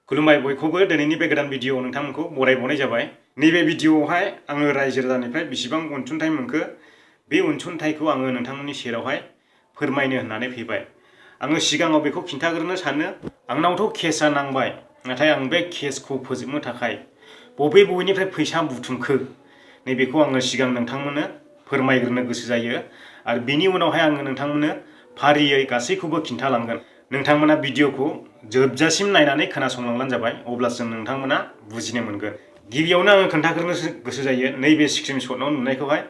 खुलुमबाय बयखौबो दिनैनि बे गोदान भिडिअ नोंथांमोनखौ बरायबावनाय जाबाय। नैबे भिडिअआवहाय आङो रायजो राजानिफ्राय बेसेबां अनसुंथाइ मोनखो बे अनसुंथाइखौ आङो नोंथांमोननि सेरावहाय फोरमायनो होननानै फैबाय। आङो सिगाङाव बेखौ खिन्थाग्रोनो सानो आंनावथ' केसआ नांबाय, नाथाय आं बे केसखौ फोजोबनो थाखाय बबेनिफ्राय फैसा बुथुमखो नैबेखौ आङो सिगां नोंथांमोननो फोरमायग्रोनो गोसो जायो आरो बिनि उनावहाय आङो नोंथांमोननो फारियै गासैखौबो खिन्थालांगोन। नोंथांमोना भिडिअखौ जोबजासिम नायनानै खोनासंलांबानो जाबाय, अब्लासो नोंथांमोना बुजिनो मोनगोन। गिबियावनो आङो खोन्थाग्रोनो गोसो जायो नैबे स्क्रिनशटआव नुनायखौहाय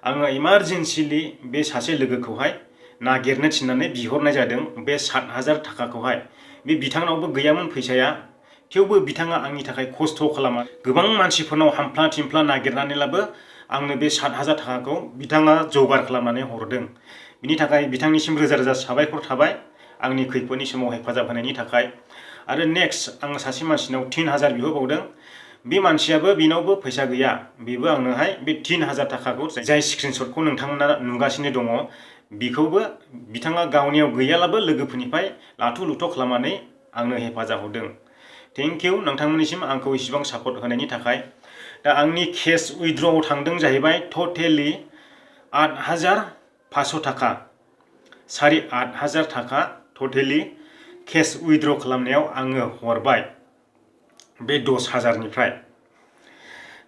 आङो इमारजेन्सिलि बे सासे लोगोखौहाय नागिरनो थिननानै बिहरनाय जादों। बे 7,000 थाखाखौहाय बे बिथांनावबो गैयामोन फैसाया, थेवबो बिथाङा आंनि थाखाय खस्थ' खालामा। गोबां मानसिफोरनाव हामफ्ला थिमफ्ला नागिरनानैब्लाबो आंनो बे 7,000 थाखाखौ बिथाङा जगार खालामनानै हरदों। बिनि थाखाय बिथांनिसिम रोजा रोजा साबायखर थाबाय आंनि खैफोदनि समाव हेफाजाब होनायनि थाखाय। आरो नेक्स्ट आङो सासे मानसिनाव 3,000 बिहरबावदों। बे मानसियाबो बिनावबो फैसा गैया, बेबो आंनोहाय बे 3,000 थाखाखौ जाय स्क्रिनशटखौ नोंथांमोना नुगासिनो दङ बेखौबो बिथाङा गावनियाव गैयालाबो लोगोफोरनिफ्राय लाथु लुथ' खालामनानै आंनो हेफाजाब हरदों। थेंक इउ नोंथांमोननिसिम आंखौ इसिबां सापर्ट होनायनि थाखाय। दा आंनि केस उइथड्रआव थांदों जाहैबाय टटेलि 8,500 थाखा, 8,500 थाखा टटेलि केस उइथड्र खालामनायाव आङो हरबाय बे 10,000निफ्राय।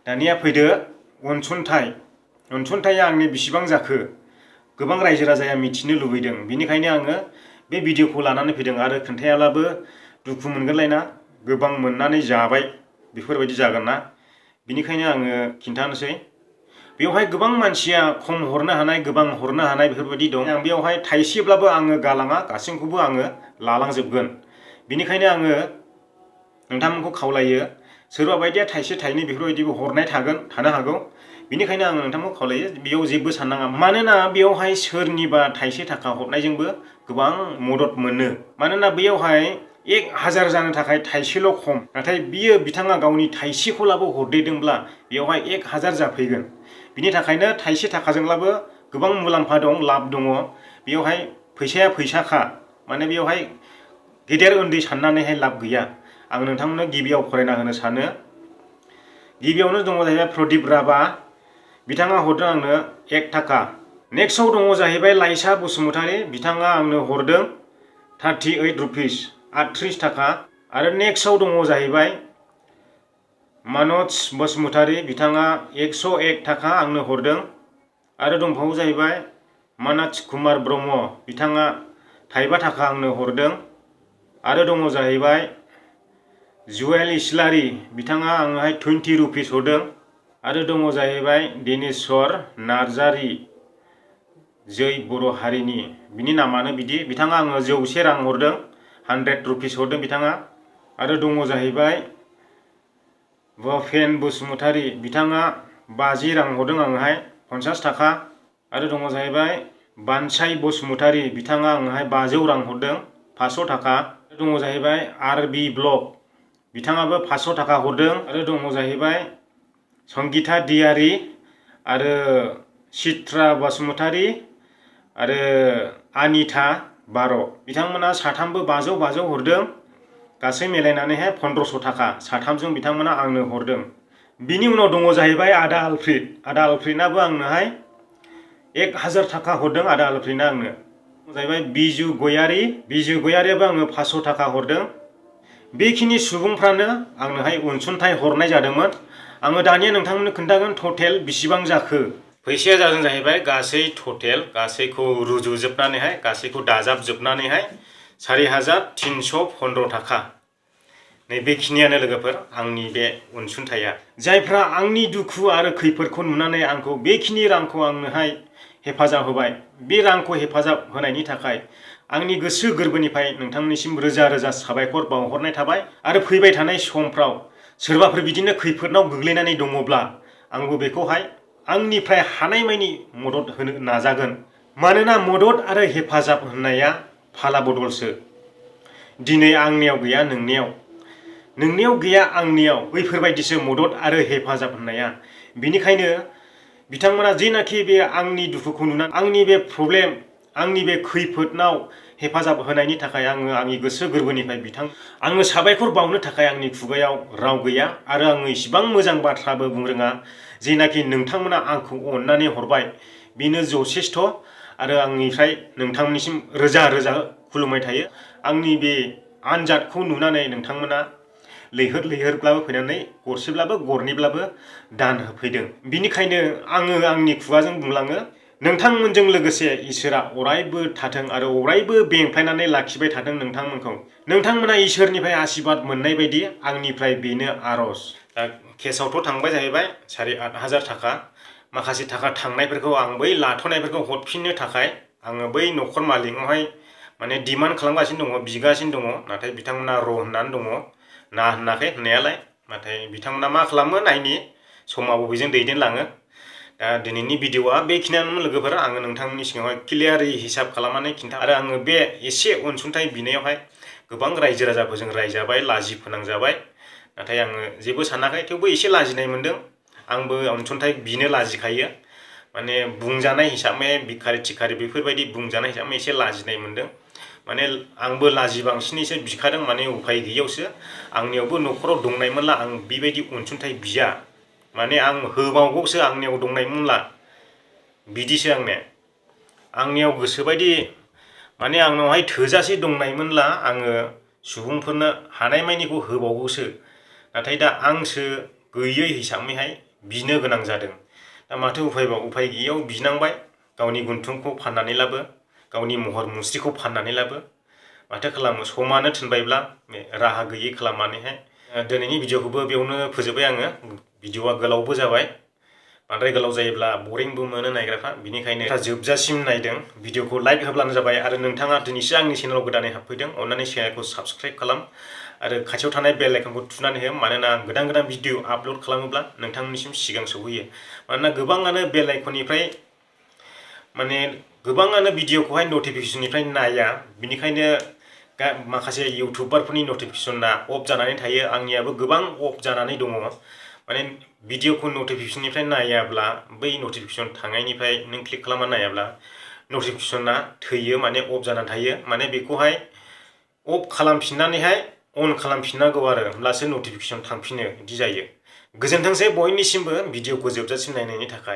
दानिया फैदो अनसुंथाइया आंनि बेसेबां जाखो गोबां रायजो राजाया मिथिनो लुबैदों। बेनिखायनो आङो बे भिडिअखौ लानानै फैदों आरो खोन्थायाब्लाबो दुखु मोनगोनलायना, गोबां मोननानै जाबाय बेफोरबायदि जागोन ना। बेनिखायनो आङो खिन्थानोसै। बेवहाय गोबां मानसिया खम हरनो हानाय, गोबां हरनो हानाय बेफोरबायदि दं। आं बेवहाय थाइसेब्लाबो आङो गालाङा, गासैखौबो आङो लालांजोबगोन। बेनिखायनो आङो नोंथांमोनखौ खावलायो, सोरबा बायदिया थाइसे थाइनै बेफोरबायदिबो हरनाय थानो हागौ। बेनिखायनो आङो नोंथांखौ खावलायो बेयाव जेबो साननाङा। मानोना बेयावहाय सोरनिबा थाइसे थाखा हरनायजोंबो गोबां मदद मोनो। मानोना बेयावहाय 1,000 जानो थाखाय थाइसेल' खम, नाथाय बियो बिथाङा गावनि थाइसेखौलाबो हरदेरदोंब्ला बेयावहाय 1,000 जाफैगोन। बिनि थाखायनो थाइसे थाखाजोंब्लाबो गोबां मुलाम्फा दं, लाब दङ। बेयावहाय फैसाया फैसाखा, माने बेयावहाय गेदेर उन्दै साननानैहाय लाब गैया। आं नोंथांमोननो गिबियाव फरायना होनो सानो। गिबियावनो दङ जाहैबाय प्रदीप राभा, बिथाङा हरदों आंनो 1 थाखा। नेक्स्टआव दङ जाहैबाय लाइसा बसुमतारी, बिथाङा आंनो हरदों 38 रुपिस, 38 थाखा। आरो नेक्स्टआव दङ जाहैबाय मनज बसुमतारी, बिथाङा 101 थाखा आंनो हरदों। आरो दंबावो जाहैबाय मनज कुमार ब्रह्म, बिथाङा 2 थाखा आंनो हरदों। आरो दङ जाहैबाय जुवेल इस्लारि, बिथाङा आंनोहाय 20 रुपिस हरदों। आरो दङ जाहैबाय दिनेश्वर नार्जारि, जै बर' हारिनि, बिनि नामानो बिदि, बिथाङा आंनो 100 रां हरदों, 100 रुपिस हरदों बिथाङा। आरो दङ जाहैबाय भपेन बसुमतारी, बिथाङा 50 रां हरदों आंनोहाय, 50 थाखा। आरो दङ जाहैबाय बानसाय बसुमतारी, बिथाङा आंनोहाय 500 रां हरदों, 500 थाखा। दङ जाहैबाय आरबि ब्लग, बिथाङाबो 500 थाखा हरदों। आरो दङ जाहैबाय संगिता दियारि आरो चित्रा बसुमतारी आरो आनिता बार', बिथांमोना साथामबो 500 हरदों। गासै मिलायनानैहाय 1500 थाखा साथामजों बिथांमोना आंनो हरदों। बिनि उनाव दङ जाहैबाय आदा आलफ्रिद, आदा आलफ्रिदनाबो आंनोहाय 1,000 थाखा हरदों। आदा आलफ्रिदना आंनो जाहैबाय बिजु गयारि, बिजु गयारियाबो आंनो 500 थाखा हरदों। बेखिनि सुबुंफ्रानो आंनोहाय अनसुंथाइ हरनाय जादोंमोन। आङो दानिया नोंथांमोननो खोन्थागोन टटेल बेसेबां जाखो। फैसाया जादों जाहैबाय गासै टटेल गासैखौ रुजुजोबनानैहाय, गासैखौ दाजाबजोबनानैहाय 4,315 थाखा। नैबेखिनियानो लोगोफोर आंनि बे अनसुंथाइया। जायफ्रा आंनि दुखु आरो खैफोदखौ नुनानै आंखौ बेखिनि रांखौ आंनोहाय हेफाजाब होबाय, बे रांखौ हेफाजाब होनायनि थाखाय आंनि गोसो गोरबोनिफ्राय नोंथांनिसिम रोजा रोजा साबायखर बावहरनाय थाबाय। आरो फैबाय थानाय समफ्राव सोरबाफोर बिदिनो खैफोदनाव गोग्लैनानै दङब्ला आंबो बेखौहाय आंनिफ्राय हानायमानि मदद होनो नाजागोन। मानोना मदद आरो हेफाजाब होननाया फाला बदलसो। दिनै आंनियाव गैया नोंनियाव गैया आंनियाव, बैफोरबायदिसो मदद आरो हेफाजाब होननाया। बेनिखायनो बिथांमोना जेनाखि बे आंनि दुखुखौ नुनानै आंनि बे प्रब्लेम, आंनि बे खैफोदनाव हेफाजाब होनायनि थाखाय आंनि गोसो गोरबोनिफ्राय आङो साबायखर बावनो थाखाय आंनि खुगायाव राव गैया आरो आङो इसिबां मोजां बाथ्राबो बुंनो रोङा। जेनाखि नोंथांमोना आंखौ अननानै हरबाय बेनो जथेस्थ' आरो आंनिफ्राय नोंथांमोननिसिम रोजा रोजा खुलुमनाय थायो। आंनि बे आनजादखौ नुनानै नोंथांमोना लैहोर लैहोरब्लाबो फैनानै गरसेब्लाबो गरनैब्लाबो दान होफैदों। बिनिखायनो आङो आंनि खुगाजों बुंलाङो, नोंथांमोनजों लोगोसे इसोरा अरायबो थाथों आरो अरायबो बेंफ्लायनानै लाखिबाय थाथों नोंथांमोनखौ। नोंथांमोना इसोरनिफ्राय आशीर्बाद मोननाय बायदि आंनिफ्राय बेनो आर'ज। दा केसआवथ' थांबाय जाहैबाय 8,500 थाखा। माखासे थाखा थांनायफोरखौ आं बै लाथ'नायफोरखौ हरफिननो थाखाय आङो बै न'खर मालिकनावहाय माने डिमान्ड खालामगासिनो दङ, बिगासिनो दङ। नाथाय बिथांमोना र' होननानै दङ, ना होनाखै होननायालाय। नाथाय बिथांमोना मा खालामो नायनि, समा बबेजों दैदेनलाङो। दा दिनैनि भिडिअ'आ बेखिनियानोमोन लोगोफोर। आङो नोंथांमोननि सिगाङावहाय क्लियारै हिसाब खालामनानै आरो आङो बे एसे अनसुंथाइ बिनायावहाय गोबां रायजो राजाफोरजों रायजाबाय, लाजि फोनांजाबाय। नाथाय आङो जेबो सानाखै, थेवबो एसे लाजिनाय मोनदों। आंबो अनसुंथाइ बिनो लाजिखायो, माने बुंजानाय हिसाबै भिखारि थिखारि बेफोरबायदि बुंजानाय हिसाबै एसे लाजिनाय मोनदों। माने आंबो लाजिबांसिनैसो बिखादों, माने उफाय गैयैयावसो। आंनियावबो न'खराव दंनायमोनला आं बेबायदि अनसुंथाइ बिया, माने आं होबावगौसो आंनियाव दंनायमोनला बिदिसो आंनियाव गोसोबायदि माने आंनावहाय थोजासे दंनायमोनला आङो सुबुंफोरनो हानायमानिखौ होबावगौसो। नाथाय दा आंसो गैयै हिसाबैहाय बिनो गोनां जादों। दा माथो उफायबाव, उफाय गैयैयाव बिनांबाय। गावनि गुन्थुमखौ फाननानैब्लाबो, गावनि महर मुस्रिखौ फाननानैब्लाबो माथो खालामनो, समानो थिनबायब्ला बे राहा गैयै खालामनानैहाय दिनैनि भिडिअ'खौबो बेयावनो फोजोबबाय आङो। भिडिअ'आ गोलावबो जाबाय, बांद्राय गोलाव जायोब्ला बरिंबो मोनो नायग्राफ्रा। बिनिखायनो जोबजासिम नायदों। भिडिअ'खौ लाइक होब्लानो जाबाय। आरो नोंथाङा दिनैसो आंनि चेनेलाव गोदानै हाबफैदों, अननानै चेनेलखौ साबस्क्राइब खालाम आरो खाथियाव थानाय बेल आइकनखौ थुनानै हो। मानोना गोदान गोदान भिडिअ आपल'ड खालामोब्ला नोंथांमोननिसिम सिगां सौहैयो। मानोना गोबाङानो बेल आइकननिफ्राय माने गोबाङानो भिडिअ'खौहाय नटिफिकेसननिफ्राय नाया। बिनिखायनो माखासे इउटुबारफोरनि नटिफिकेसना अफ जानानै थायो। आंनियाबो गोबां अफ जानानै दङ। माने भिडिअ'खौ नटिफिकेसननिफ्राय नायाब्ला, बै नटिफिकेसन थांनायनिफ्राय नों क्लिक खालामना नायाब्ला नटिफिकेसना थैयो, माने अफ जानानै थायो। माने बेखौहाय अफ खालामफिननानैहाय अन खालामफिननांगौ आरो, होमब्लासो नटिफिकेसन थांफिनो, बिदि जायो। गोजोनथोंसै बयनिसिमबो भिडिअ'खौ जोबजासिम नायनायनि थाखाय।